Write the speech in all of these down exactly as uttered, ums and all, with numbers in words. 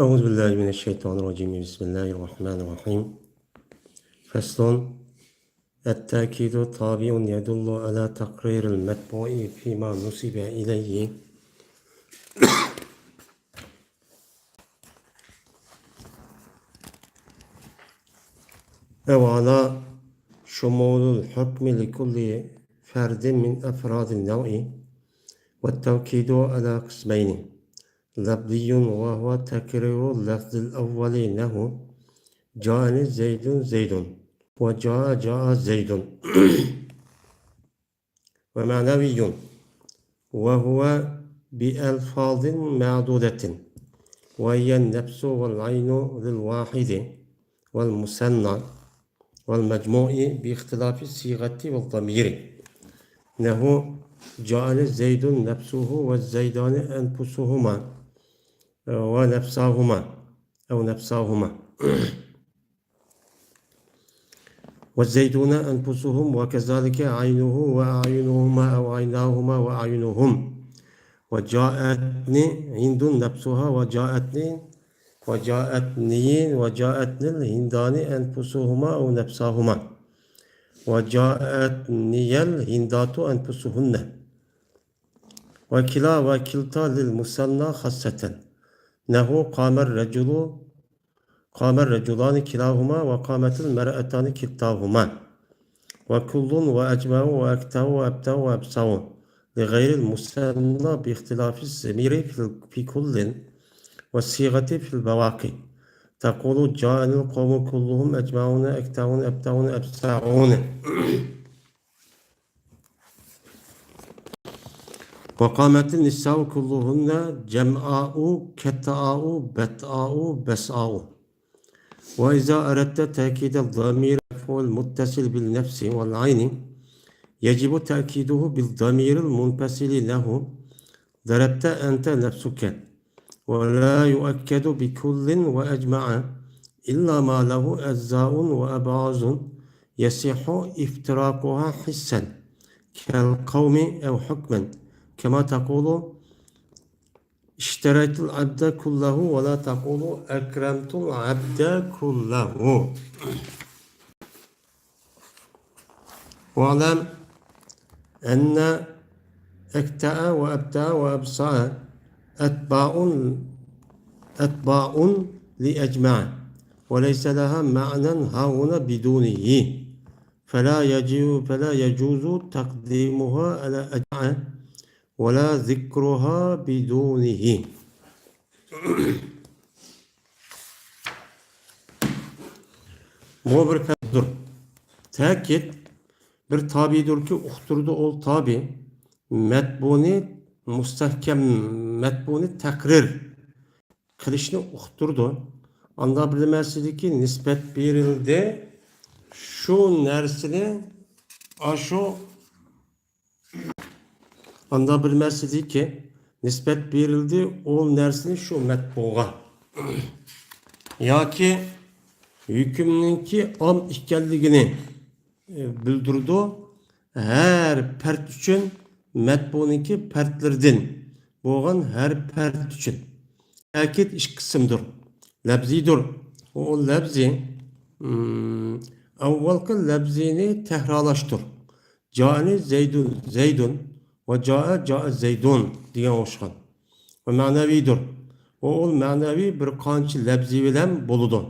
أعوذ بالله من الشيطان الرجيم. بسم الله الرحمن الرحيم. فصل. التأكيد طابع يدل على تقرير المطبوع فيما نسب إليه. أو على شمول الحكم لكل فرد من أفراد النوع. والتوكيد على قسمين. لفظي وهو تكرير اللفظ الأول نحو جاءني زيد زيد وجاء جاء زيد. ومعنوي وهو بألفاظ معدودة وهي النفس والعين للواحد والمثنى والمجموع باختلاف الصيغة والضمير. نحو جاءني زيد نفسه والزيدان أنفسهما ونفساهما أو نفساهما. والزيدون أنفسهم وكذلك عينه وأعينهما أو عيناهما وأعينهم. وجاءتني هند نفسها وجاءتني وجاءتني وجاءتني الهندان أنفسهما أو نفساهما. وجاءتني الهندات أنفسهن. وكلا وكلتا للمثنى خاصة. نحو قام الرجل، قام الرجلان كلاهما وقامت المرأتان كلتاهما. وكل وأجمع وأكتاو وأبتاو وأبصاو لغير المثنى باختلاف الضمير في ال-، في كل والصيغة في البواقي. تقول جاءني القوم كلهم أجمعون أكتاون أبتاون أبصعون. وقامت النساء كلهن جمعاء كتعاء بتعاء بسعاء. وإذا أردت تأكيد الضمير المرفوع المتصل بالنفس والعين يجب تأكيده بالضمير المنفصل نحو ضربت أنت نفسك. ولا يؤكد بكل وأجمع إلا ما له أجزاء وأبعاض يصح افتراقها حسا كالقوم أو حكما، كما تقول اشتريت العبد كله ولا تقول أكرمت العبد كله. واعلم أن أكتأ وأبتأ وأبصأ أتباع، أتباع لأجمع، وليس لها معنى هاهنا بدونه، فلا يجو-، فلا يجوز تقديمها على أجمع، ولا ذكرها بدونه. بۇ بىر پەسدۇر. تەكىت بىر تابىدۇركى، ئۇقتۇرىدۇ ئول تابى. مەتبۇنى مۇستەھكەم، مەتبۇنى تەقرىر قىلىشنى ئۇقتۇرىدۇ. ئاندا بىر نېمەسىدىكى نىسبەت بېرىلدى. شۇ نەرسىنى ئاشۇ ئاندا بىر نەرسىدىكى نىسبەت بېرىلدى، ئۇ نەرسىنى شۇ مەتبۇغا. ياكى ھۆكۈمنىڭكى ئام ئىكەنلىكىنى، ئى، بىلدۈرىدۇ. ھەر پەرد ئۈچۈن، مەتبۇنىڭكى پەردلىرىدىن بولغان ھەر پەرد ئۈچۈن. تەكىت ئىككى قىسىمدۇر. لەپزىيدۇر. ئۇ لەپزى، ئىم، ئاۋۋالقى لەپزىنى تەكرارلاشتۇر. جائەنى زەيدۇن، زەيدۇن ۋە جائە، جائە زەيدۇن دېگەن ئوخشىغان. ۋە مەنەۋىدۇر. ۋە ئۇ مەنەۋى بىر قانچە لەپزى بىلەن بولىدۇ.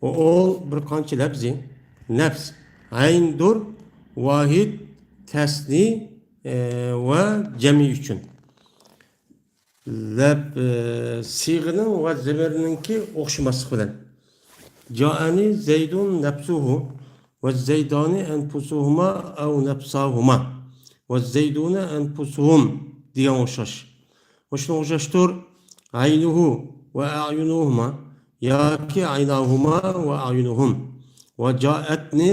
ۋە ئۇ بىر قانچە لەپزى، نەپس، ئەيندۇر، ۋاھىد، تەسنى، ئە، ۋە جەمئى ئۈچۈن. لەپ، ئە، سىيغىنىڭ ۋە زېمىرنىڭكى ئوخشىماسلىقى بىلەن. جائەنى زەيدۇن نەپسۇھۇ ۋە زەيدانى ئەنفۇسۇھۇما ئەۋ نەپساھۇما ۋە زەيدۇنە ئەنفۇسۇھۇم دېگەن ئوخشاش. ۋە شۇنىڭغا ئوخشاشتۇر، ئەينۇھۇ ۋە ئەيۇنۇھۇما ياكى ئەيناھۇما ۋە ئەيۇنۇھۇم. ۋە جائەتنى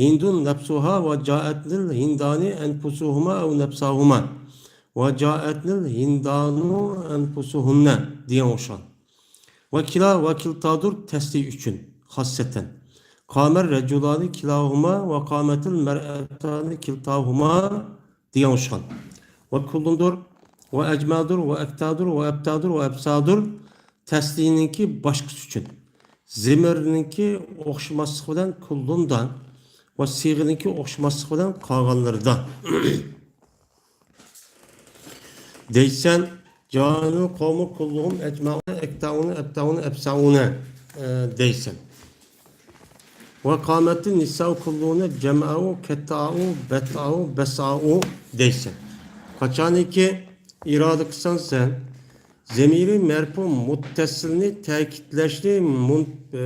ھىندۇن نەپسۇھا ۋە جائەتنىل ھىندانى ئەنفۇسۇھۇما ئەۋ نەپساھۇما. ۋە جائەتنىل ھىندانۇ ئەنفۇسۇھۇننە دېگەن ئوخشىغان. ۋە كىلا ۋە كىلتادۇر تەسنىيە ئۈچۈن خاسسەتەن. قامەر رەجۇلانى كىلاھۇما ۋە قامەتىل مەرئەتانى كىلتاھۇما دېگەن ئوخشىغان. ۋە كۇللۇندۇر، ۋە ئەجمادۇر، ۋە ئەكتادۇر، ۋە ئەبتادۇر، ۋە ئەبسادۇر تەسلىينىڭكى باشقىسى ئۈچۈن. زېمىرنىڭكى ئوخشىماسلىقى بىلەن كۇللۇندا ۋە سىيغىنىڭكى ئوخشىماسلىقى بىلەن قالغانلىرىدا. دەيسەن، جائەل قەۋمۇ كۇللۇھۇم ئەجمەئۇنە، ئەكتەئۇنە، ئەبتەئۇنە، ئەبسەئۇنە، ئە، دەيسەن. ۋە قامەتتىن نىسائۇ كۇللۇھۇنە جەمئەئۇ، كەتتەئۇ، بەتتەئۇ، بەسسەئۇ دەيسەن. قاچانكى ئىرادە قىلساڭ سەن، زەمىرى مەرپۇ مۇتتەسىلنى تەكىتلەشنى مۇن-، ئە،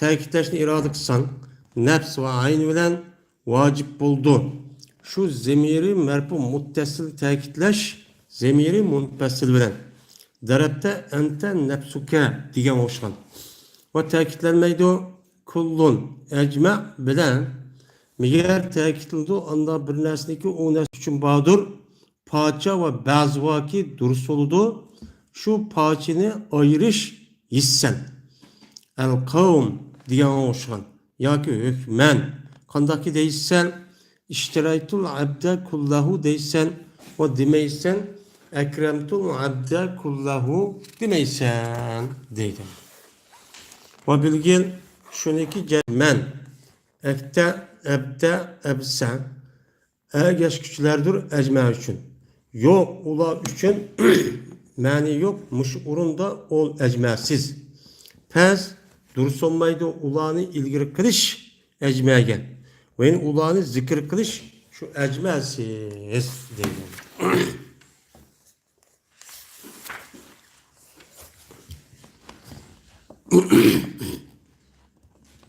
تەكىتلەشنى ئىرادە قىلساڭ، نەپس ۋە ئەين بىلەن ۋاجىپ بولىدۇ. شۇ زەمىرى مەرپۇ مۇتتەسىل تەكىتلەش زەمىرى مۇنپەسىل بىلەن. دەرەپتە ئەنتە نەپسۇكە دېگەن ئوخشىغان. ۋە تەكىتلەنمەيدۇ. كۇللۇن، ئەجمە بىلەن. مەگەر تەكىتلىنىدۇ، ئاندا بىر نەرسىنىڭكى ئۇ نەرسە ئۈچۈن باردۇر. پارچە ۋە بەزى باركى دۇرۇس بولىدۇ. شۇ پارچىنى ئايرىش ھېسسەن. ئەل قەۋم دېگەنگە ئوخشىغان. ياكى ھۆكمەن. قانداقكى دەيسەن؟ ئىشتەرەيتۇل ئەبدە كۇللەھۇ دەيسەن. ۋە دېمەيسەن، ئەكرەمتۇل ئەبدە كۇللەھۇ دېمەيسەن، دەيدۇ. ۋە بىلگىل، شۇنىكى جەزمەن. ئەكتە، ئەبدە، ئەبسە. ئەگەشكۈچىلەردۇر ئەجمە ئۈچۈن. يوق، ئۇلار ئۈچۈن مەنى يوق، مۇشۇ ئورۇندا ئول ئەجمەسىز. پەس، دۇرۇس بولمايدۇ، ئۇلارنى ئىلگىرى قىلىش ئەجمەگە. ۋە يەنە ئۇلارنى زىكىر قىلىش شۇ ئەجمەسىز دەيدۇ.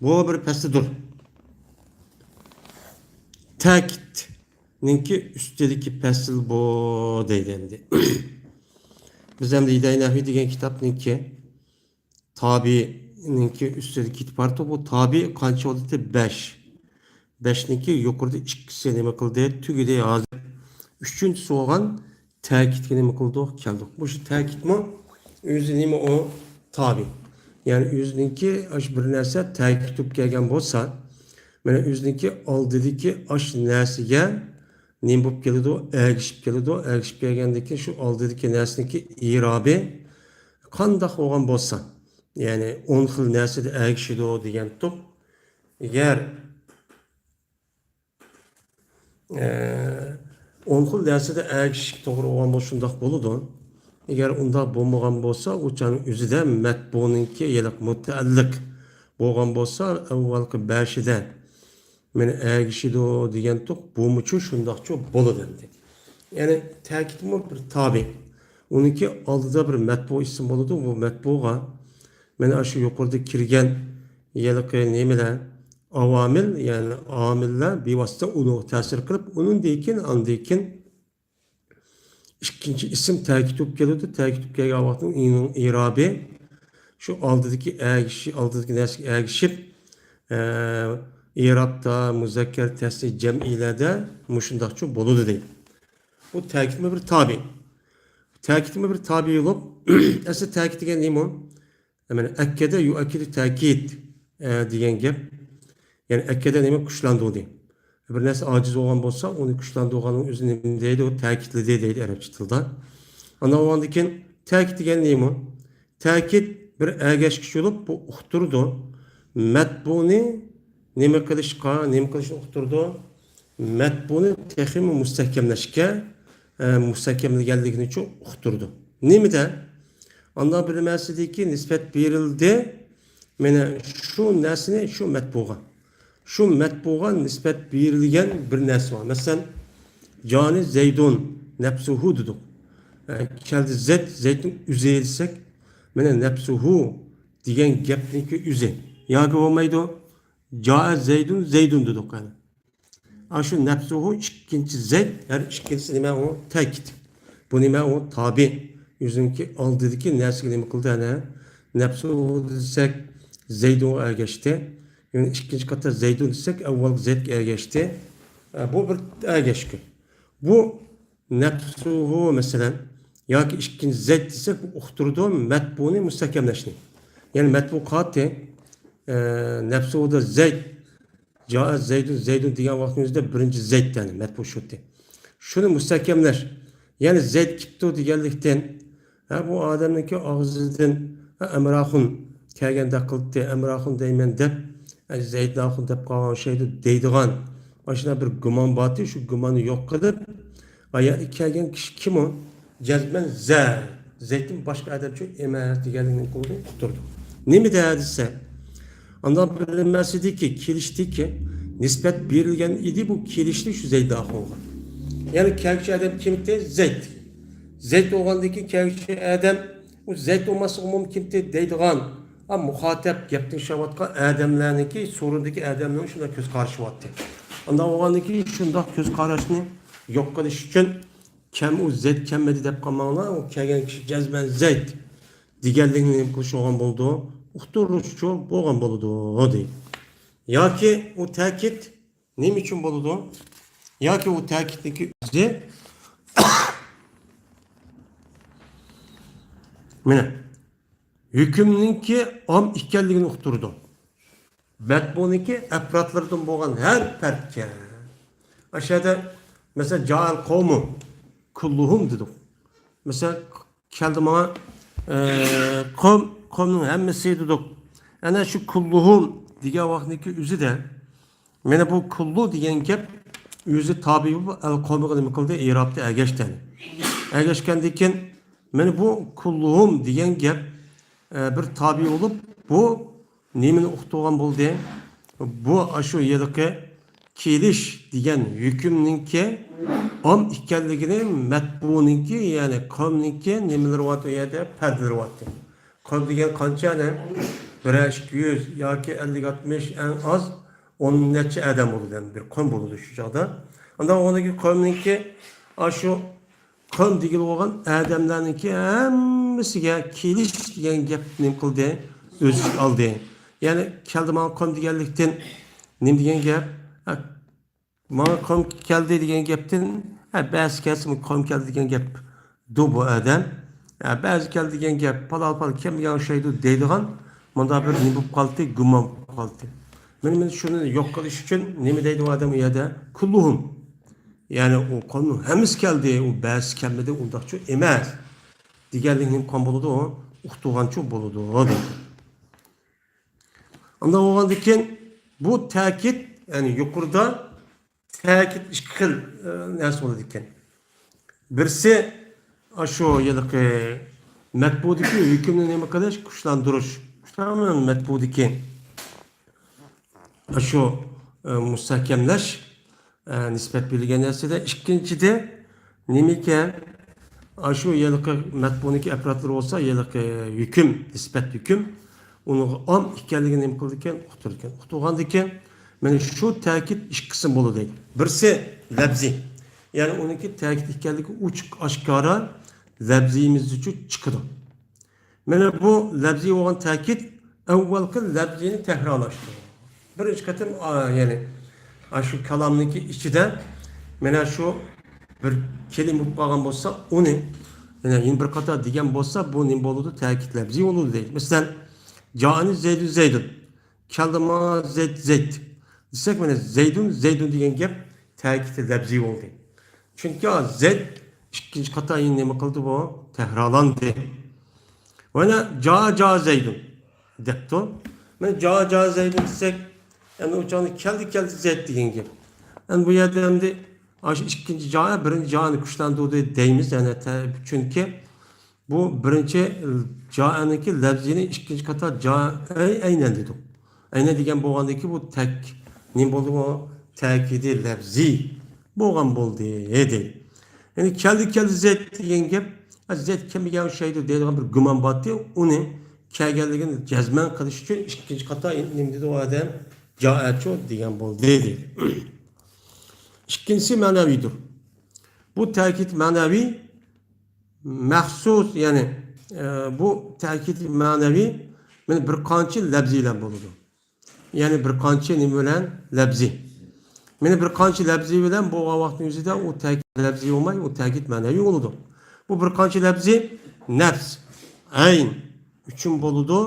بۇ بىر پەسلىدۇر. تەكىتنىڭكى ئۈستىدىكى پەسىل بۇ دەيدۇ ئەمدى. بىز ئەمدى ھىدايە نەھۋى دېگەن كىتابنىڭكى تابىنىڭكى ئۈستىدىكى كىتاب بارتۇ، بۇ تابى قانچە بولدى؟ بەش. بەشنىڭكى يۇقىرىدا ئىككىسى نېمە قىلدى؟ تۈگىدى. ھازىر ئۈچىنچىسى بولغان تەكىتكە نېمە قىلدۇق؟ كەلدۇق. مۇشۇ تەكىتمۇ ئۆزى نېمە ئۇ؟ تابى. يەنى ئۆزىنىڭكى ئاشۇ بىر نەرسە تەكىت بولۇپ كەلگەن بولسا، مانا ئۆزىنىڭكى ئالدىدىكى ئاشۇ نەرسىگە نېمە بولۇپ كېلىدۇ؟ ئەگىشىپ كېلىدۇ. ئەگىشىپ كەلگەندىن كېيىن شۇ ئالدىدىكى نەرسىنىڭكى ئېرابى قانداق بولغان بولسا، يەنى ئون خىل نەرسىدە ئەگىشىدۇ دېگەنتۇق. ئەگەر ئە، ئون خىل نەرسىدە ئەگىشىشكە توغرا بولغان بولسا شۇنداق بولىدۇ. ئەگەر ئۇنداق بولمىغان بولسا، ئۇ چاغنىڭ ئۆزىدە مەتبۇنىڭكى يەنە مۇتەئەللىق بولغان بولسا، ئەۋۋەلقى بەشىدە مانا ئەگىشىدۇ دېگەنتۇق، بۇمۇچۇ شۇنداقچۇ بولىدۇ ئەمدى. يەنى تەكىتمۇ بىر تابى. ئۇنىڭكى ئالدىدا بىر مەتبۇ ئىسىم بولىدۇ، بۇ مەتبۇغا مانا شۇ يۇقىرىدا كىرگەن ھېلىقى نېمىلەر، ئاۋامىل، يەنى ئامىللار بىۋاسىتە ئۇنىڭغا تەسىر قىلىپ، ئۇنىڭدىن كېيىن، ئاندىن كېيىن ئىككىنچى ئىسىم تەكىت بولۇپ كېلىدۇ. تەكىت بولۇپ كەلگەن ۋاقىتتا ئۇنىڭ ئېرابى شۇ ئالدىدىكى ئەگىشى، ئالدىدىكى نەرسىگە ئەگىشىپ، ئە، ئېرابتا، مۇزەككەر، تەسنىيە، جەمئىيلەردە مۇشۇنداقچۇ بولىدۇ دەيدۇ. بۇ تەكىتمۇ بىر تابى. تەكىتمۇ بىر تابى بولۇپ، ئەسلى تەكىت دېگەن نېمە؟ مانا، ئەككەدە يۇئەككىدۇ تەكىت، ئە، دېگەن گەپ. يەنى ئەككەدە نېمە؟ كۈچلەندۈردى. بىر نەرسە ئاجىز بولغان بولسا، ئۇنى كۈچلەندۈرگەننىڭ ئۆزىنى نېمە دەيدۇ؟ تەكىتلىدى دەيدۇ ئەرەبچە تىلدا. ئاندىن كېيىن تەكىت دېگەن نېمە؟ تەكىت بىر ئەگەشكۈچ بولۇپ، بۇ ئۇقتۇرىدۇ. مەتبۇنى نېمە قىلىشقا، نېمە قىلىشنى ئۇقتۇرىدۇ؟ مەتبۇنى تېخىمۇ مۇستەھكەملەشكە، ئە، مۇستەھكەملىگەنلىكىنىچۇ ئۇقتۇرىدۇ. نېمىدە؟ ئانداق بىر نەرسىدىكى نىسبەت بېرىلدى. مانا شۇ نەرسىنى شۇ مەتبۇغا، شۇ مەتبۇغا نىسبەت بېرىلگەن بىر نەرسە بار. مەسىلەن، جانى زەيدۇن نەپسۇھۇ دېدۇق. ئە، كەلدى زەيد، زەيدنىڭ ئۆزى دېسەك، مانا نەپسۇھۇ دېگەن گەپنىڭكى ئۆزى. ياكى بولمايدۇ، جائە زەيدۇن، زەيدۇن دېدۇق يەنى. ئاشۇ نەپسۇھۇ ئىككىنچى زەيد، ھەر ئىككىنچىسى نېمە ئۇ؟ تەكىت. بۇ نېمە ئۇ؟ تابى. ئۆزىنىڭكى ئالدىدىكى نەرسىگە نېمە قىلدى؟ ئەنە نەپسۇھۇ دېسەك، زەيدۇنغا ئەگەشتى. يەنى ئىككىنچى قېتىم زەيدۇن دېسەك، ئەۋۋەلقى زەيدكە ئەگەشتى. ئە، بۇ بىر ئەگەشكۈ. بۇ نەپسۇھۇ، مەسىلەن، ياكى ئىككىنچى زەيد دېسەك، بۇ ئۇقتۇرىدۇ مەتبۇنى مۇستەھكەملەشنى. يەنى مەتبۇ قاتى، ئە، نەپسۇھۇدا زەيد، جائە زەيدۇن، زەيدۇن دېگەن ۋاقىتنىڭ ئۆزىدە بىرىنچى زەيد، يەنى مەتبۇ شۇتى. شۇنى مۇستەھكەملەش. يەنى زەيد كېپتۇ دېگەنلىكتىن، ھە، بۇ ئادەمنىڭكى ئاغزىدىن، ھە، ئەمراخۇن كەلگەندەك قىلدى، ئەمراخۇن دەيمەن دەپ، ھە، زەيدناخۇن دەپ قالغان ئوخشايدۇ دەيدىغان، ئاشۇنداق بىر گۇمان بارتى، شۇ گۇماننى يوق قىلىپ، ھاياتقا كەلگەن كىشى كىم ئۇ؟ جەزمەن زە، زەيدتىن باشقا ئادەم چۈشۈن ئەمەس دېگەنلىكنى قىلدى، ئۇقتۇردى. نېمىدە دېسە، ئاندىن بىلىنمەسىدىكى، كېلىشتىكى نىسبەت بېرىلگەن ئىدى بۇ كېلىشنى شۇ زەيدناخۇنغا. يەنى كەلگۈچى ئادەم كىمتى؟ زەيد. زەيد بولغاندىن كېيىن كەلگۈچى ئادەم، ئۇ زەيد بولماسلىقى مۇمكىنتى دەيدىغان، ئا، مۇخاتەپ، گەپنى ئىشلەۋاتقان ئادەملەرنىڭكى، سورۇندىكى ئادەمنىڭ شۇنداق كۆز قارىشى بارتى. ئانداق بولغاندىن كېيىن شۇنداق كۆز قاراشنى يوق قىلىش ئۈچۈن، كەم ئۇ زەيد كەلمىدى دەپ قالماڭلار، ئۇ كەلگەن كىشى جەزمەن زەيد دېگەنلىكنى نېمە قىلىش بولغان بولىدۇ؟ ئۇقتۇرۇشچۇ بولغان بولىدۇ، دەيدۇ. ياكى ئۇ تەكىت نېمە ئۈچۈن بولىدۇ؟ ياكى ئۇ تەكىتنىڭكى ئۆزى، مانا، ھۆكۈمنىڭكى ئام ئىكەنلىكىنى ئۇقتۇرىدۇ. مەتبۇنىڭكى ئەپرادلىرىدىن بولغان ھەر پەردكە. ئاشۇ يەردە، مەسىلەن، جائەل قومۇ كۇللۇھۇم دېدۇق. مەسىلەن، كەلدى ماڭا، ئە، قوم، قومنىڭ ھەممىسى دېدۇق. ئەنە شۇ كۇللۇھۇم دېگەن ۋاقىتنىڭكى ئۆزىدە، مانا بۇ كۇللۇ دېگەن گەپ ئۆزى تابىئىي بولۇپ، ئەل قومىغا نېمە قىلدى؟ ئېرابتا ئەگەشتى. ئەگەشكەندىن كېيىن، مانا بۇ كۇللۇھۇم دېگەن گەپ، ئە، بىر تابىئىي بولۇپ، بۇ نېمىنى ئۇقتۇرغان بولدى؟ بۇ ئاشۇ ھېلىقى كېلىش دېگەن ھۆكۈمنىڭكى ئام ئىكەنلىكىنى مەتبۇنىڭكى، يەنى قومنىڭكى نېمىلىرى بارتى ئۇ يەردە؟ پەردىلىرى بارتى. قوم دېگەن قانچە ئادەم؟ بىرەر ئىككى يۈز ياكى ئەللىك ئاتمىش، ئەڭ ئاز ئون نەچچە ئادەم بولىدۇ، بىر قوم بولىدۇ شۇ چاغدا. ئاندىن ئۇنىڭكى قومنىڭكى ئاشۇ قوم دېگىلى بولغان ئادەملەرنىڭكى ھەممىسىگە كېلىش دېگەن گەپنى نېمە قىلدى؟ ئۆز ئىچىگە ئالدى. يەنى كەلدى ماڭا قوم دېگەنلىكتىن نېمە دېگەن گەپ؟ ھە، ماڭا قوم كەلدى دېگەن گەپتىن، ھە، بەزى كەلسىمۇ قوم كەلدى دېگەن گەپ دۇ بۇ ئادەم. ھە، بەزى كەلدى دېگەن گەپ پالال پال كەلمىگەن ئوخشايدۇ دەيدىغان مۇنداق بىر نېمە بولۇپ قالدى؟ گۇمان بولۇپ قالدى. مانا، مانا شۇنى يوق قىلىش ئۈچۈن نېمە دەيدۇ ئۇ ئادەم ئۇ يەردە؟ كۇللۇھۇم. يەنى ئۇ قومنىڭ ھەممىسى كەلدى، ئۇ بەزىسى كەلمىدى، ئۇنداقچۇ ئەمەس دېگەنلىكنى نېمە قىلغان بولىدۇ؟ ئۇقتۇرغانچۇ بولىدۇ دەيدۇ. ئانداق بولغاندىن كېيىن بۇ تەكىت، يەنى يۇقىرىدا تەكىت ئىككى خىل، ئە، نەرسە بولىدىكەن. بىرسى، ئاشۇ ھېلىقى مەتبۇدىكى ھۆكۈمنى نېمە قىلىش؟ كۈچلەندۈرۈش. كۈچلەندۈرۈش مەتبۇدىكى ئاشۇ، ئە، مۇستەھكەملەش، ئە، نىسبەت بېرىلگەن نەرسىدە. ئىككىنچىدە، نېمىكەن؟ ئاشۇ ھېلىقى مەتبۇنىڭكى ئەپرادلىرى بولسا، ھېلىقى ھۆكۈم، نىسبەت ھۆكۈم، ئۇنىڭغا ئام ئىكەنلىكىنى نېمە قىلىدىكەن؟ ئۇقتۇرىدىكەن. ئۇقتۇرغاندىكىن، مانا شۇ تەكىت ئىككى قىسىم بولىدۇ. بىرسى لەپزىي، يەنى ئۇنىڭكى تەكىت ئىكەنلىكى ئوچۇق ئاشكارا لەپزىيىمىزدىچۇ چىقىدۇ. مانا بۇ لەپزىي بولغان تەكىت ئەۋۋەلقى لەپزىينى تەكرارلاشتۇرىدۇ. بىرىنچى قېتىم، ئا، يەنى، ئا، شۇ كالامنىڭكى ئىچىدە مانا شۇ بىر كەلىمە بولۇپ قالغان بولسا، ئۇنى يەنە يەنە بىر قاتار دېگەن بولسا، بۇ نېمە بولىدۇ؟ تەكىت لەپزىي بولىدۇ دەيدۇ. مەسىلەن، جائەنى زەيدۇن زەيدۇن. كەلدى ماڭا زەيد زەيد دېسەك، مانا زەيدۇن زەيدۇن دېگەن گەپ تەكىتى لەپزىي بولدى. چۈنكى زەيد ئىككىنچى قاتار يەنە نېمە قىلدى بۇ؟ تەكرارلاندى. مانا جا جا زەيدۇن دەپتۇ. مانا جا جا زەيدۇن دېسەك، ئەمدى ئۇ چاغدا كەلدى كەلدى زەيد دېگەن گەپ. ئەمدى بۇ يەردە ئەمدى ئاشۇ ئىككىنچى جا بىرىنچى جانى كۈچلەندۈردى دەيمىز. يەنە تە-، چۈنكى بۇ بىرىنچى جائەنىڭكى لەپزىنى ئىككىنچى قاتار جائەي ئەينەن دېدۇق. ئەينەن دېگەن بولغاندىكى بۇ تەك-، نېمە بولدى بۇ؟ تەكىدى لەپزىي بولغان بولدى، دەيدۇ. يەنى كەلدى، كەلدى زەيد دېگەن گەپ، زەيد كەلمىگەن ئوخشايدۇ دەيدىغان بىر گۇمان بارتى، ئۇنى كەلگەنلىكىنى جەزمەن قىلىش ئۈچۈن ئىككىنچى قاتار نېمە دېدى ئۇ ئادەم؟ جائەچۇ دېگەن بولدى، دەيدۇ. ئىككىنچىسى مەنەۋىيدۇر. بۇ تەكىد مەنەۋىي مەخسۇس، يەنى، ئە، بۇ تەكىد مەنەۋىي، مانا، بىر قانچە لەپزى بىلەن بولىدۇ. يەنى بىر قانچە نېمە بىلەن؟ لەپزى. مانا، بىر قانچە لەپزى بىلەن بولغان ۋاقىتنىڭ ئۆزىدە ئۇ تەكىد لەپزى بولماي، ئۇ تەكىد مەنەۋىي بولىدۇ. بۇ بىر قانچە لەپزى نەپس، ئەين ئۈچۈن بولىدۇ،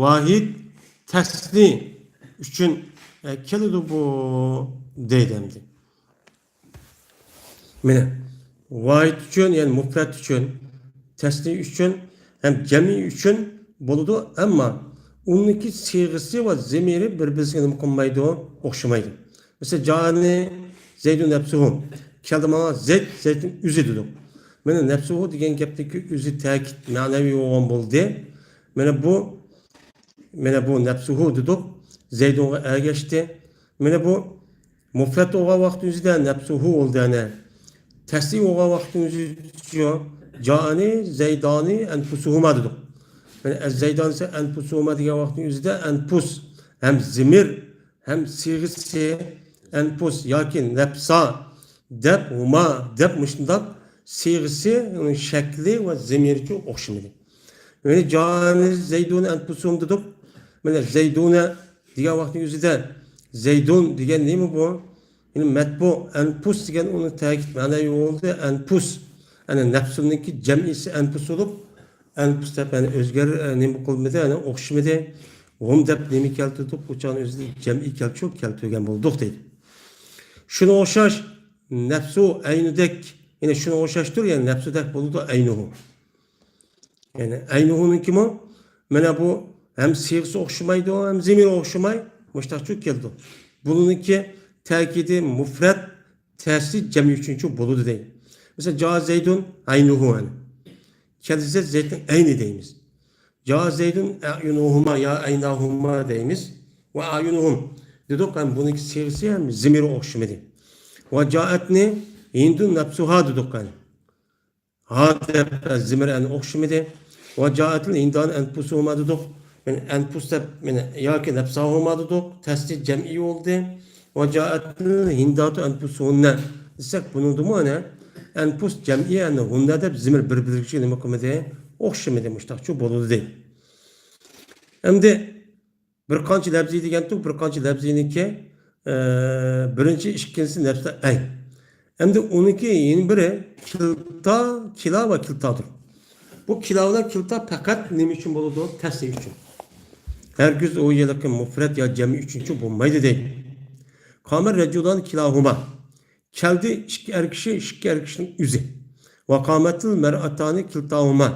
ۋاھىد، تەسنى ئۈچۈن، ئە، كېلىدۇ بۇ، دەيدۇ ئەمدى. مانا، ۋاھىد ئۈچۈن، يەنى مۇپرەت ئۈچۈن، تەسنىيە ئۈچۈن ھەم جەمئىي ئۈچۈن بولىدۇ، ئەمما ئۇنىڭكى سىيغىسى ۋە زېمىرى بىر-بىرسىگە نېمە قىلمايدۇ، ئوخشىمايدۇ. مەسىلەن، جائەنى زەيدۇن نەپسۇھۇ، كەلدى ماڭا زەيد، زەيدنىڭ ئۆزى دېدۇق. مانا نەپسۇھۇ دېگەن گەپتىكى ئۆزى تەكىت مەنەۋى بولغان بولدى. مانا بۇ، مانا بۇ نەپسۇھۇ دېدۇق، زەيدۇنغا ئەگەشتى. مانا بۇ مۇفرەت بولغان ۋاقىتنىڭ ئۆزىدە نەپسۇھۇ بولدى، ئەنە. تەسنىيە بولغان ۋاقىتنىڭ ئۆزىدە جائەنى زەيدانى ئەنپۇسۇھۇما دېدۇق. مانا ئەز زەيدانى دېسە ئەنپۇسۇھۇما دېگەن ۋاقىتنىڭ ئۆزىدە ئەنپۇس ھەم زېمىر ھەم سىيغىسى ئەنپۇس ياكى نەپسا دەپ، ھۇما دەپ مۇشۇنداق سىيغىسى، ئۇنىڭ شەكلى ۋە زېمىرىچۇ ئوخشىمىدى. يەنى جائەنى زەيدۇن ئەنپۇسۇھۇم دېدۇق. مانا زەيدۇنە دېگەن ۋاقىتنىڭ ئۆزىدە زەيدۇن دېگەن نېمە بۇ؟ يەنى مەتبۇ، ئەنپۇس دېگەن ئۇنىڭ تەكىت مەنەۋى بولدى، ئەنپۇس. ئەنە نەپسۇنىڭكى جەمئىسى ئەنپۇس بولۇپ، ئەنپۇس دەپ يەنى ئۆزگەر-، نېمە قىلمىدى، يەنى ئوخشىمىدى. ھۇم دەپ نېمە كەلتۈردۇق؟ بۇ چاغنىڭ ئۆزىدە جەمئىي كەلتۈرۈپ كەلتۈرگەن بولدۇق دەيدۇ. شۇنىڭغا ئوخشاش نەپسۇ ئەينۇدەك، يەنى شۇنىڭغا ئوخشاشتۇر، يەنى نەپسۇدەك بولىدۇ ئەينۇھۇ. يەنى ئەينۇھۇنىڭكىمۇ مانا بۇ ھەم سىيغىسى ئوخشىمايدۇ، ھەم زېمىرى ئوخشىماي، مۇشتاقچۇ كېلىدۇ. بۇنىڭكى تەكىدى مۇفرەت، تەسنىيە جەمئىي ئۈچۈنچۇ بولىدۇ دەيدۇ. مەسىلەن، جا زەيدۇن ئەينۇھۇ، يەنى. كەلسە زەيدنىڭ ئەينى دەيمىز. جا زەيدۇن ئەينۇھۇما يا ئەيناھۇما دەيمىز. ۋە ئەينۇھۇم دېدۇق، ھەم بۇنىڭكى سىيغىسى ھەم زېمىرى ئوخشىمىدى. ۋە جائەتنى ھىندۇن نەپسۇھا دېدۇق، يەنى. ھا دەپ زېمىر ئەنە ئوخشىمىدى. ۋە جائەتىل ھىندان ئەنپۇسۇھۇما دېدۇق. مەن ئەنپۇس دەپ، مەن ياكى نەپساھۇما دېدۇق. تەسنىيە جەمئىي بولدى. ۋە جائەتىل ھىنداتۇ ئەنپۇسۇھۇننە دېسەك، بۇنىڭدىمۇ ئەنە ئەنپۇس جەمئىي، ئەنە ھۇننە دەپ زېمىر بىر-بىرىگە نېمە قىلمىدى؟ ئوخشىمىدى، مۇشتاقچۇ بولىدۇ دەيدۇ. ئەمدى بىر قانچە لەپزى دېگەنتۇق، بىر قانچە لەپزىنىڭكى، ئە، بىرىنچى، ئىككىنچىسى نەپسى ئەين. ئەمدى ئۇنىڭكى يەنە بىرى كىلتا، كىلا ۋە كىلتادۇر. بۇ كىلا بىلەن كىلتا پەقەت نېمە ئۈچۈن بولىدۇ؟ تەسنىيە ئۈچۈن. ھەرگىز ئۇ ھېلىقى مۇفرەت يا جەمئىي ئۈچۈنچۇ بولمايدۇ دەيدۇ. قامەت رەجۇلان كىلاھۇما. كەلدى ئىككى ئەر كىشى، ئىككى ئەر كىشىنىڭ ئۆزى. ۋە قامەتىل مەرئەتانى كىلتاھۇما.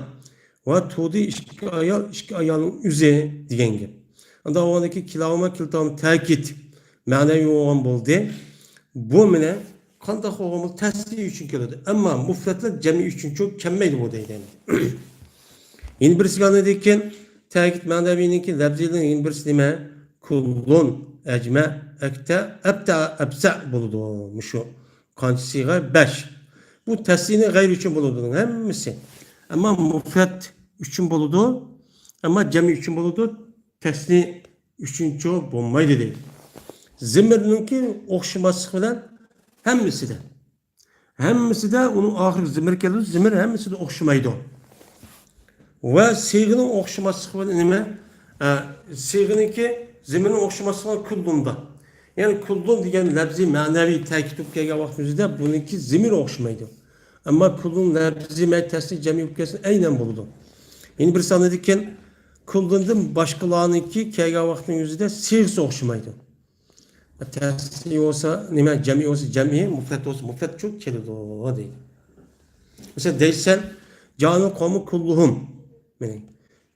ۋە تۇردى ئىككى ئايال، ئىككى ئايالنىڭ ئۆزى دېگەن گەپ. ئاندا ئۇنىڭكى كىلاھۇما، كىلتاھۇما تەكىت مەنەۋى بولغان بولدى. بۇ مانا قانداق بولغان بولسا تەسنىيە ئۈچۈن كېلىدۇ. ئەمما مۇفرەتلەر جەمئىي ئۈچۈنچۇ كەلمەيدۇ بۇ دەيدۇ. يەنە بىرسىگە ئاندىن كېيىن تەكىت مەنەۋىنىڭكى لەپزىنىڭ يەنە بىرسى نېمە؟ كۇللۇن، ئەجمە، ئەكتە، ئەبتە، ئەبسە بولىدۇ. مۇشۇ قانچە سىيغە؟ بەش. بۇ تەسنىيە غەيرى ئۈچۈن بولىدۇ بۇنىڭ ھەممىسى. ئەمما مۇفرەت ئۈچۈن بولىدۇ. ئەمما جەمئىي ئۈچۈن بولىدۇ. تەسنىيە ئۈچۈنچۇ بولمايدۇ دەيدۇ. زېمىرنىڭكى ئوخشىماسلىق بىلەن ھەممىسىدە. ھەممىسىدە ئۇنىڭ ئاخىرىغا زېمىر كېلىدۇ، زېمىر ھەممىسىدە ئوخشىمايدۇ. ۋە سىيغىنىڭ ئوخشىماسلىقى بىلەن نېمە؟ ئە، سىيغىنىڭكى زېمىرنىڭ ئوخشىماسلىقى كۇللۇندا. يەنى كۇللۇن دېگەن لەپزى مەنەۋى تەكىت بولۇپ كەلگەن ۋاقتىمىزدا بۇنىڭكى زېمىرى ئوخشىمايدۇ. ئەمما كۇللۇن لەپزى مەي تەسنىيە جەمئىي بولۇپ كەلسە ئەينەن بولىدۇ. يەنە بىر سانىدىكەن كۇللۇندىن باشقىلارنىڭكى كەلگەن ۋاقتىنىڭ ئۆزىدە سىيغىسى ئوخشىمايدۇ. تەسنىيە بولسا نېمە، جەمئىي بولسا جەمئىي، مۇفرەت بولسا مۇفرەتچۇ كېلىدۇ دەيدۇ. مەسىلەن، دەيسەن، جانىل قومۇ كۇللۇھۇم. يەنى،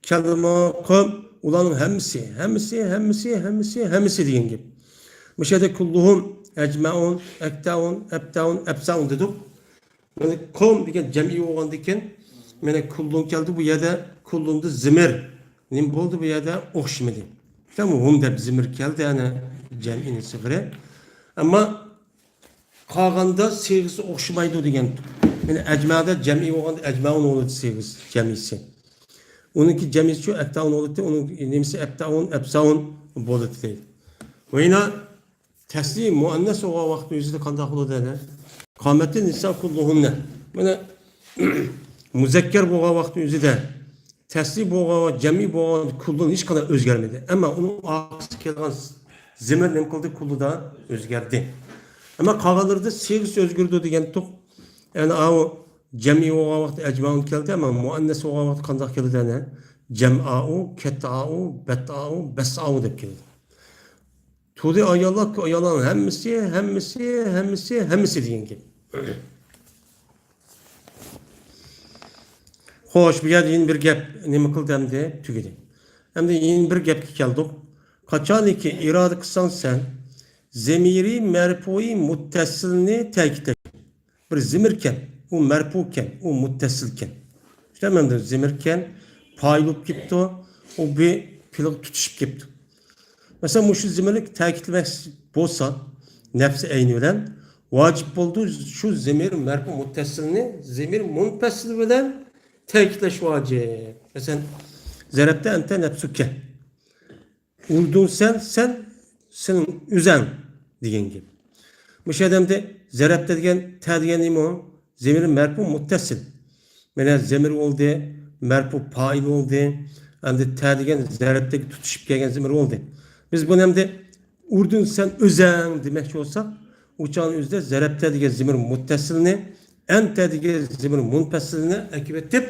كەلدى ماڭا قوم، ئۇلارنىڭ ھەممىسى، ھەممىسى، ھەممىسى، ھەممىسى، ھەممىسى دېگەن گەپ. مۇشۇ يەردە كۇللۇھۇم، ئەجمەئۇن، ئەكتەئۇن، ئەبتەئۇن، ئەبسەئۇن دېدۇق. مانا قوم دېگەن جەمئىي بولغاندىكىن، مانا كۇللۇن كەلدى، بۇ يەردە كۇللۇندا زېمىر نېمە بولدى؟ بۇ يەردە ئوخشىمىدى. تەمۇ ھۇم دەپ زېمىر كەلدى، ئەنە جەمئىينىڭ سىغىرى. ئەمما قالغاندا سىغىسى ئوخشىمايدۇ دېگەن. يەنى ئەجمەدە جەمئىي بولغاندا ئەجمەئۇن بولىدۇ سىغىسى، جەمئىيسى. ئۇنىڭكى جەمئىيسى شۇ ئەكتەئۇن بولىدۇ، ئۇنىڭ نېمىسى ئەبتەئۇن، ئەبسەئۇن بولىدۇ دەيدۇ. ۋە يەنە تەسنىيە مۇئەننەس بولغان ۋاقىتنىڭ ئۆزىدە قانداق بولىدۇ دەيدۇ؟ قامەتتىن نىسا كۇللۇھۇننە. مانا مۇزەككەر بولغان ۋاقىتنىڭ ئۆزىدە تەسنىيە بولغان ۋە جەمئىي بولغان كۇللۇن ھېچقانداق ئۆزگەرمىدى. ئەمما ئۇنىڭ ئارقىسىغا كەلگەن زېمىر نېمە قىلدى؟ كۇللۇدا ئۆزگەردى. ئەمما قالغانلىرىدا سىغىسى ئۆزگىرىدۇ دېگەنتۇق. يەنى ئاۋۇ جەمئىي بولغان ۋاقىتتا ئەجمەئۇن كەلدى، ئەمما مۇئەننەس بولغان ۋاقىتتا قانداق كېلىدۇ يەنە؟ جەمئائۇ، كەتئائۇ، بەتئائۇ، بەسئائۇ دەپ كېلىدۇ. تۇردى ئاياللار، ئاياللارنىڭ ھەممىسى، ھەممىسى، ھەممىسى، ھەممىسى دېگەن گەپ. خوش، بۇ يەردە يەنە بىر گەپ نېمە قىلدى ئەمدى؟ تۈگىدى. ئەمدى يەنە بىر گەپكە كەلدۇق. قاچانكى ئىرادە قىلساڭ سەن، زېمىرى مەرپۇئى مۇتتەسىلنى تەكىتلەش. بىر زېمىركەن، ئۇ مەرپۇكەن، ئۇ مۇتتەسىلكەن. شۇنداق ئەمدى زېمىركەن، پائىل بولۇپ كېتىپتۇ، ئۇ بىر پېئىلغا تۇتىشىپ كېتىپتۇ. مەسىلەن، مۇشۇ زېمىرنى تەكىتلىمەك بولسا، نەپسى ئەينى بىلەن ۋاجىپ بولىدۇ، شۇ زېمىر مەرپۇ مۇتتەسىلنى زېمىر مۇنپەسىل بىلەن تەكىتلەش ۋاجىپ. مەسىلەن، زەرەبتە ئەنتە نەپسۇكە. ئۇردۇن سەن، سەن، سېنىڭ ئۆزەڭ دېگەن گەپ. مۇشۇ ئادەمدە زەرەبتە دېگەن، تە دېگەن نېمە ئۇ؟ زېمىر مەرپۇ مۇتتەسىل. مانا زېمىر بولدى، مەرپۇ پائىل بولدى. ئەمدى تە دېگەن زەرەبتەگە تۇتىشىپ كەلگەن زېمىر بولدى. بىز بۇنى ئەمدى ئۇردۇن سەن ئۆزەڭ دېمەكچى بولساق، ئۇ چاغنىڭ ئۆزىدە زەرەبتە دېگەن زېمىر مۇتتەسىلنى، ئەنتە دېگەن زېمىر مۇنپەسىلنى ئەكىۋېتىپ،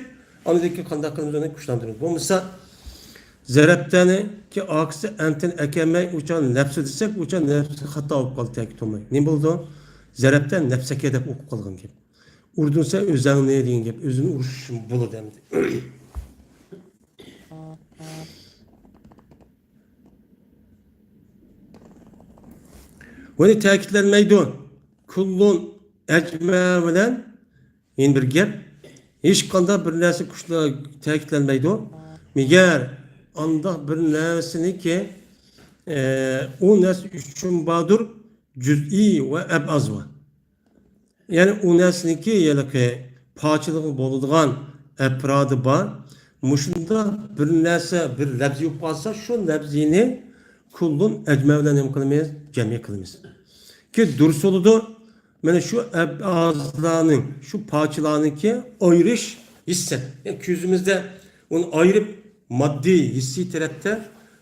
ئاندىن كېيىن قانداق قىلىمىز، ئۇنى كۈچلەندۈرىمىز. بولمىسا، زەرەبتەنىڭكى ئاكىسى ئەنتىنى ئەكەلمەي، ئۇ چاغ نەپسۇ دېسەك، ئۇ چاغ نەپسى خاتا بولۇپ قالدى، تەكىت بولماي. نېمە بولىدۇ؟ زەرەبتە نەپسەكە دەپ ئوقۇپ قالغان گەپ. ئۇردۇن سەن ئۆزەڭنى دېگەن گەپ، ئۆزىنى ئۇرۇش بولىدۇ ئەمدى. بۇنى تەكىتلەنمەيدۇ. كۇللۇن ئەجمە بىلەن يەنە بىر گەپ. ھېچقانداق بىر نەرسە كۈچلە-، تەكىتلەنمەيدۇ. مەگەر ئانداق بىر نەرسىنىكى، ئە، ئۇ نەرسە ئۈچۈن باردۇر، جۈزئىي ۋە ئەبئاز بار. يەنى ئۇ نەرسىنىڭكى ھېلىقى پارچىلىقى بولىدىغان ئەپرادى بار. مۇشۇنداق بىر نەرسە، بىر لەپزى بولۇپ قالسا، شۇ لەپزىنى كۇللۇن ئەجمە بىلەن نېمە قىلىمىز؟ جەمئىي قىلىمىز. كى دۇرۇس بولىدۇ. مانا شۇ ئەپرادلارنىڭ، شۇ پارچىلارنىڭكى ئايرىش ھېسسى. يەنى كۆزىمىزدە ئۇنى ئايرىپ، ماددىي، ھېسسىي تەرەپتە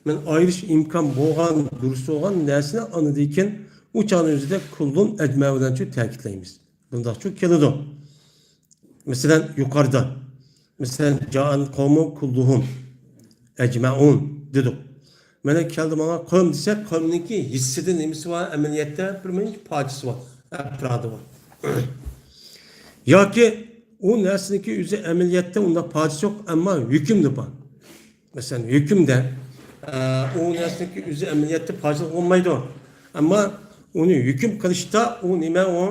مەن ئايرىش ئىمكان بولغان، دۇرۇس بولغان نەرسىنى ئاندىن كېيىن ئۇ چاغنىڭ ئۆزىدە كۇللۇن ئەجمە بىلەنچۇ تەكىتلەيمىز. بۇنداقچۇ كېلىدۇ. مەسىلەن، يۇقىرىدا، مەسىلەن، جائەل قەۋمۇ كۇللۇھۇم ئەجمەئۇن دېدۇق. مانا كەلدى ماڭا قەۋم دېسەك، قەۋمنىڭكى ھېسسىدە نېمىسى بار؟ ئەمەلىيەتتە بىر مۇنچە پارچىسى بار، ئەپرادى بار. ياكى ئۇ نەرسىنىڭكى ئۆزى ئەمەلىيەتتە ئۇنداق پارچىسى يوق، ئەمما ھۆكۈمدە بار. مەسىلەن، ھۆكۈمدە، ئە، ئۇ نەرسىنىڭكى ئۆزى ئەمەلىيەتتە پارچىلىق بولمايدۇ. ئەمما ئۇنى ھۆكۈم قىلىشتا ئۇ نېمە ئۇ؟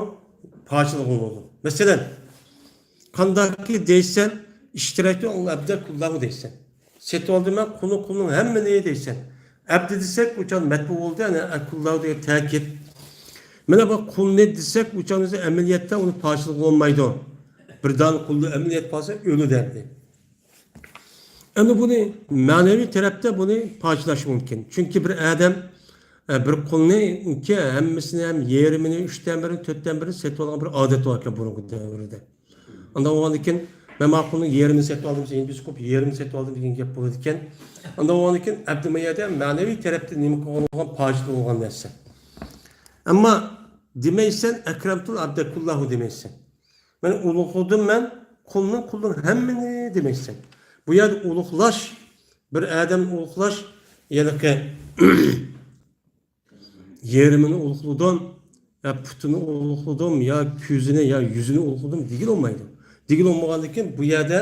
پارچىلىق بولىدۇ. مەسىلەن، قانداقكى دەيسەن، ئىشتىرەيتۇ ئەبدە كۇللاھۇ دەيسەن. سېتىۋالدىم مەن قۇلنى، قۇلنىڭ ھەممىنى دەيسەن. ئەبدە دېسەك، ئۇ چاغ مەتبۇ بولدى، يەنى ئەكۇللاھۇ دېگەن تەكىت. مانا بۇ قۇلنى دېسەك، ئۇ چاغ ئۆزى ئەمەلىيەتتە ئۇنى پارچىلىق بولمايدۇ. بىر دانە قۇلنى ئەمەلىيەت قالسا ئۆلىدۇ ئەمدى. ئەمدى بۇنى مەنىۋى تەرەپتە بۇنى پارچىلاش مۇمكىن. چۈنكى بىر ئادەم، ئە، بىر قۇلنىڭكى ھەممىسىنى ھەم يېرىمىنى، ئۈچتىن بىرىنى، تۆتتىن بىرىنى سېتىۋالغان بىر ئادەت باركەن بۇرۇنقى دەۋردە. ئانداق بولغاندىكىن، مەن ماقۇلنى يېرىمىنى سېتىۋالدىم، سېنى بىز قويۇپ يېرىمىنى سېتىۋالدىم دېگەن گەپ بولىدىكەن. ئانداق بولغاندىكىن، ئەبدى ما يەردە مەنىۋى تەرەپتە نېمە قىلغان بولغان، پاجىتى بولغان نەرسە. ئەمما دېمەيسەن، ئەكرەمتۇل ئەبدە كۇللاھۇ دېمەيسەن. مەن ئۇلۇغلىدىم مەن، قۇلنىڭ، قۇلنىڭ ھەممىنى دېمەيسەن. بۇ يەردە ئۇلۇغلاش، بىر ئادەمنى ئۇلۇغلاش، يەنى يېرىمىنى ئۇلۇغلىدىم، يا پۇتىنى ئۇلۇغلىدىم، يا كۆزىنى، يا يۈزىنى ئۇلۇغلىدىم دېگىلى بولمايدۇ. دېگىلى بولمىغاندىن كېيىن بۇ يەردە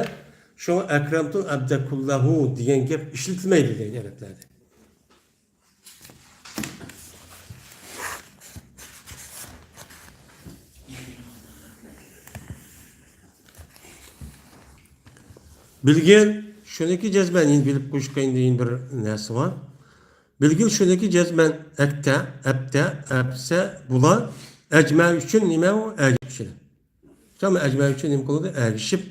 شۇڭا ئەكرەمتۇل ئەبدە كۇللاھۇ دېگەن گەپ ئىشلىتىلمەيدۇ دەيدۇ ئەرەبلەردە. بىلگىن شۇنىكى جەزمەن، يەنە بىلىپ قويۇشقا يەنە بىر نەرسە بار. بىلگىل شۇنىكى جەزمەن، ئەكتە، ئەپتە، ئەپسە، بۇلار ئەجمە ئۈچۈن نېمە ئۇ؟ ئەگىشىدۇ. تامام ئەجمە ئۈچۈن نېمە قىلىدۇ؟ ئەگىشىپ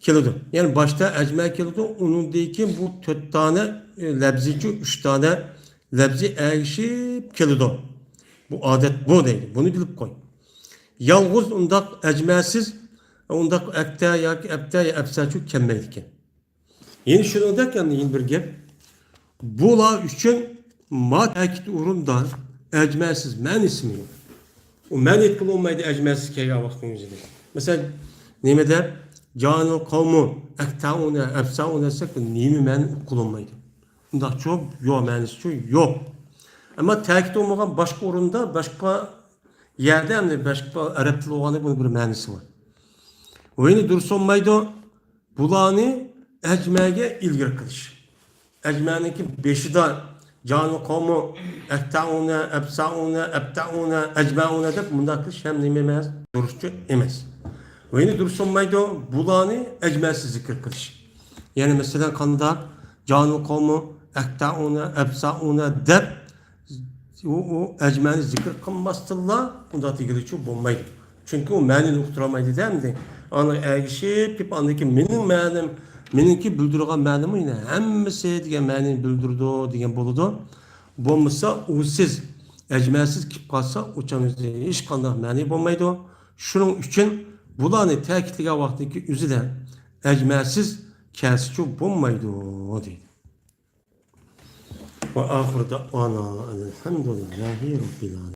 كېلىدۇ. يەنى باشتا ئەجمە كېلىدۇ، ئۇنىڭدىن كېيىن بۇ تۆت دانە، ئە، لەپزىچۇ ئۈچ دانە لەپزى ئەگىشىپ كېلىدۇ. بۇ ئادەت بۇ دەيدۇ. بۇنى بىلىپ قوي. يالغۇز ئۇنداق ئەجمەسىز، ئۇنداق ئەكتە ياكى ئەپتە يا ئەپسەچۇ كەلمەيدىكەن. يەنە شۇنىڭدەك يەنە بىر گەپ. بۇلار ئۈچۈن ما تەكىت ئورۇندا ئەجمەسىز مەنىسىمۇ يوق. ئۇ مەنى ئېيتقىلى بولمايدۇ ئەجمەسىز كەلگەن ۋاقىتنىڭ ئۆزىدە. مەسىلەن، نېمە دەپ، جانىل قەۋمۇ ئەكتەئۇنە، ئەپسەئۇنە دېسەك، بۇ نېمە مەنە ئۇققىلى بولمايدۇ. ئۇنداقچۇ يوق، مەنىسىچۇ يوق. ئەمما تەكىت بولمىغان باشقا ئورۇندا، باشقا يەردە، ئەمدى باشقا ئەرەب تىلى بولغاندا بۇنىڭ بىر مەنىسى بار. ئۇ يەنە دۇرۇس بولمايدۇ. بۇلارنى ئەجمەگە ئىلگىرى قىلىش. ئەجمەنىڭكى بېشىدا جانىل قومۇ، ئەتتەئۇنە، ئەبسەئۇنە، ئەبتەئۇنە، ئەجمەئۇنە دەپ مۇنداق قىلىش ھەم نېمە ئەمەس؟ دۇرۇسچۇ ئەمەس. ۋە يەنە دۇرۇس بولمايدۇ، بۇلارنى ئەجمەسىز زىكىر قىلىش. يەنى مەسىلەن، قانداق؟ جانىل قومۇ، ئەتتەئۇنە، ئەبسەئۇنە دەپ ئۇ، ئۇ ئەجمەنى زىكىر قىلماستىنلا ئۇنداق دېگىلىچۇ بولمايدۇ. چۈنكى ئۇ مەنىنى ئۇقتۇرالمايدۇ-دە ئەمدى. ئاندىن ئەگىشىپ كېلىپ، ئاندىن كېيىن مېنىڭ مەنىم، مېنىڭكى بىلدۈرگەن مەنىمۇ يەنە ھەممىسى دېگەن مەنىنى بىلدۈرىدۇ دېگەن بولىدۇ. بولمىسا ئۇسىز، ئەجمەسىز كېلىپ قالسا ئۇ چاغدا ھېچقانداق مەنى بولمايدۇ. شۇنىڭ ئۈچۈن بۇلارنى تەكىتلىگەن ۋاقتىدىكى ئۆزىدە ئەجمەسىز كەلسىچۇ بولمايدۇ دەيدۇ. وآخر دعوانا أن الحمد لله رب العالمين.